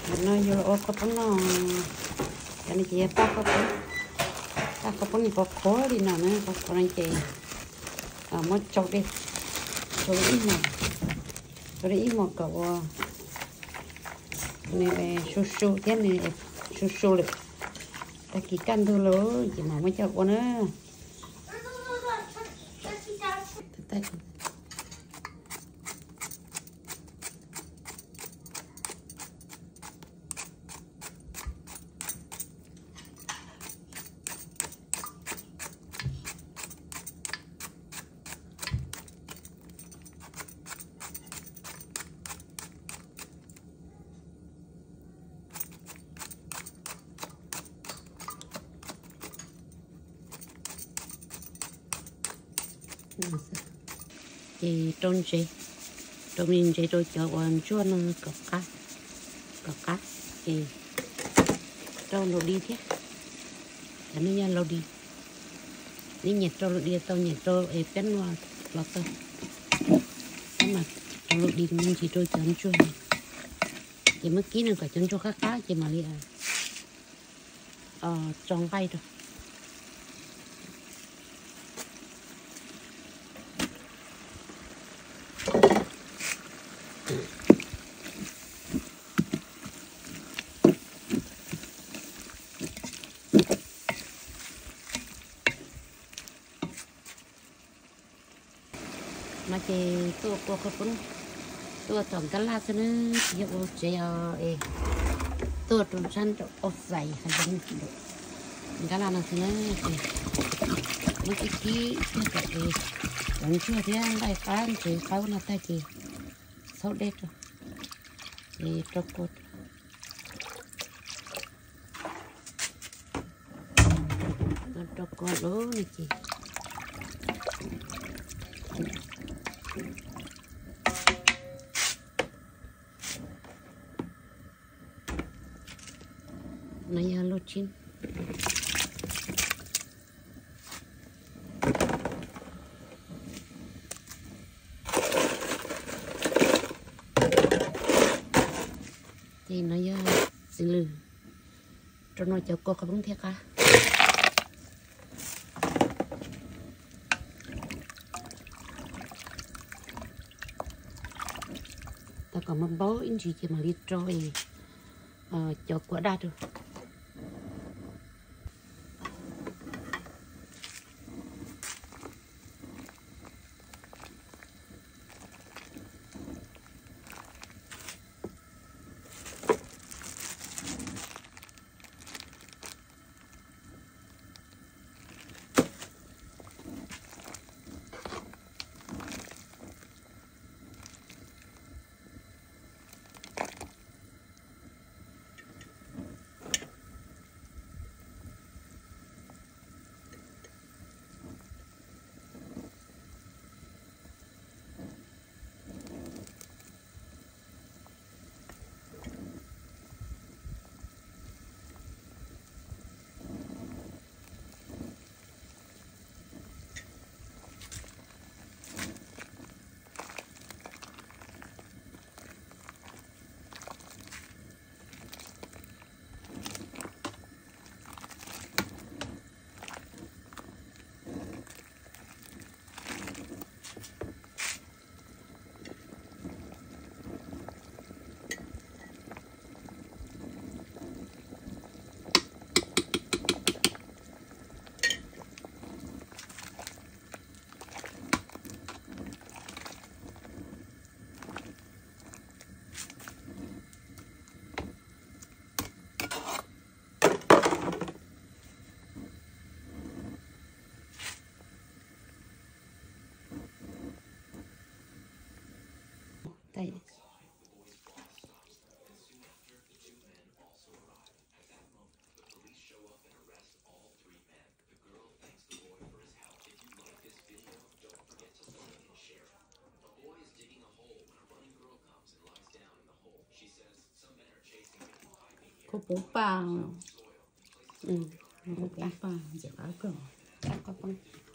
Ntawm no yus los ua qhov poob no, cov no ces yog paj qhov poob, paj qhov poob nws qhuav qhuav li no na, qhuav qhuav no ces muab tsau dej, tsau ib hmos, tsau ib hmos kom ua nws su su thiab nws su su lawm. Tag kis kaj ntug lawm ces mam muab coj ua na. Ces rau ntsev, rau me ntsev rau cov uas ntsuag no kom qab, kom qab, ces rau laus di thiab. Cov no yog laus di, neb nyiam rau laus di tau, nyiam rau es peb no los tau. Peb mas rau laus di me ntsis rau cov ntsuag no, ces muab kib no kom cov ntsuag qab qab ces mam li tso nqaij rau. No ces tuaj ua qhov poob, tuaj tom nkab laj xwb na, tsis yog ua tsev os es, tuaj rau sab nraum ua fais hais tias nraum nkab laj no xwb na, ces muab kib kib thiab kom es cov ntsuag thiab nqaij qab ntsev qab no tag ces txhawb dej rau, ces rau kua. Rau kua lawm no ces no yog luaj tsib. Ces no yog txiv lws, rau no cov kua qhov poob thiaj qab. Tau kom npau npau ib ntsis ces mam li rau cov kua daj rau. Koj pub paj, koj pub paj ntxim qab kawg, koj poob.